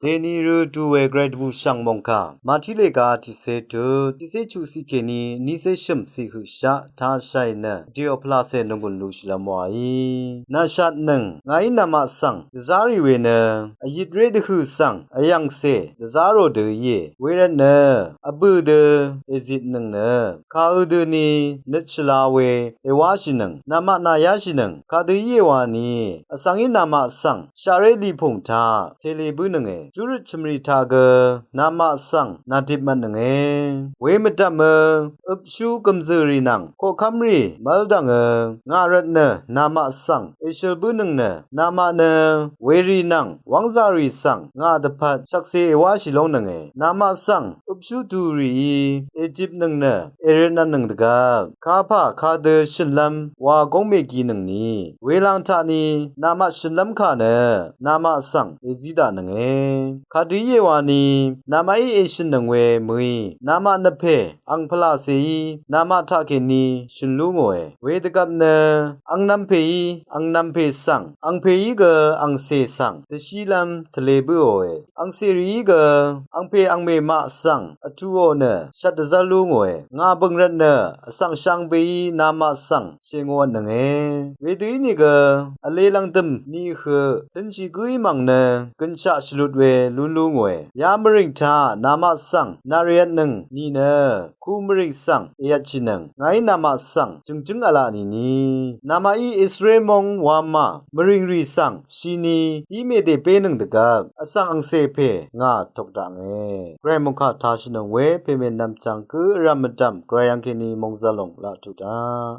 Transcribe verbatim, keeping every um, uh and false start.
Dèní rø du we gvray dvbùshv̀ng mòngkà Màtí lèga tiqcé tut tiqcé chuqciq kèní nícé shø̀m ciq høqshaq tashàì nø dèò pvlacè nònggùn lushìlv́m wàí. Nàshatnøng ngàí namaq svng dvzá rì we nø vyit ré dvhø̀ svng vyv̀ngcè dvzá rò dø íe. Wervtnø vbø̀ dø èzitnøng nø kàø døni nøt shvla we èwáshìnøng, namaq nàyáshìnøng. Kadø íe wani vsvng í namaq svng shaqré lìpùng taq tèlè bǿnønge. Júrøt chø̀mrì taq gø namaq svng nàdip mvtnønge. Wemvdv̀mø øpshú gø̀mzø̀rì nvng koqkv́mrì mv́l dv̀ngø ngà rvtnø namaq svng èshøl bǿnøng nø namaq nø werì nvng wv́ngzàrì svng ngà dvpvt shvkse èwáshì lóngnønge. Namaq svng øpshú dùrìí èjipnøng nø èrøtnvtnøng dvgvp kapà kadø shø̀nlv́m wa góngmèginøngni welang taqni namaq shø̀nlv́m kà nø namaq svng èzí daqnønge. Kadø íe wani namaqí èshø̀nnøng we mø̀í namaq nvpè ang pvlacèí namaq taqkèní shø̀n lú ngòe. Wedvgvp nø ang nvmpèí ang nvmpè svng, angpèí gø angcè svng dvshílv́m tvlē bǿòe. Angcèrìí gø angpè angmè maq svng vtuò nø shvt dvzv́r lú ngòe. Ngà bø̀ng rvtnø vsvng shvngbeí namaq svng shèngò vtnønge. Wedø ínìgø vlē lv̀ngdø̀m ni høq tø̄nshì gǿí mv̀ng nø gønshaq shvlut we lún lú ngòe. Ya mvrìng taq namaq svng naq rèvtnøng nìnø ku mvrìng svng èvtshìnøng. Ngàí namaq svng jø̀ngjǿng v̄la nìni namaqí Israel mong wamà mvrìngrì svng shini í mèdèbénøng dvgvp vsvng angcè pè ngà tok daknge. Gvray mòngkà tashìnøng we pèmènvm chvng gǿ vrv̀m mvdv̀m gvray yv́ng kèní mòngzvlòng laq tuq daq.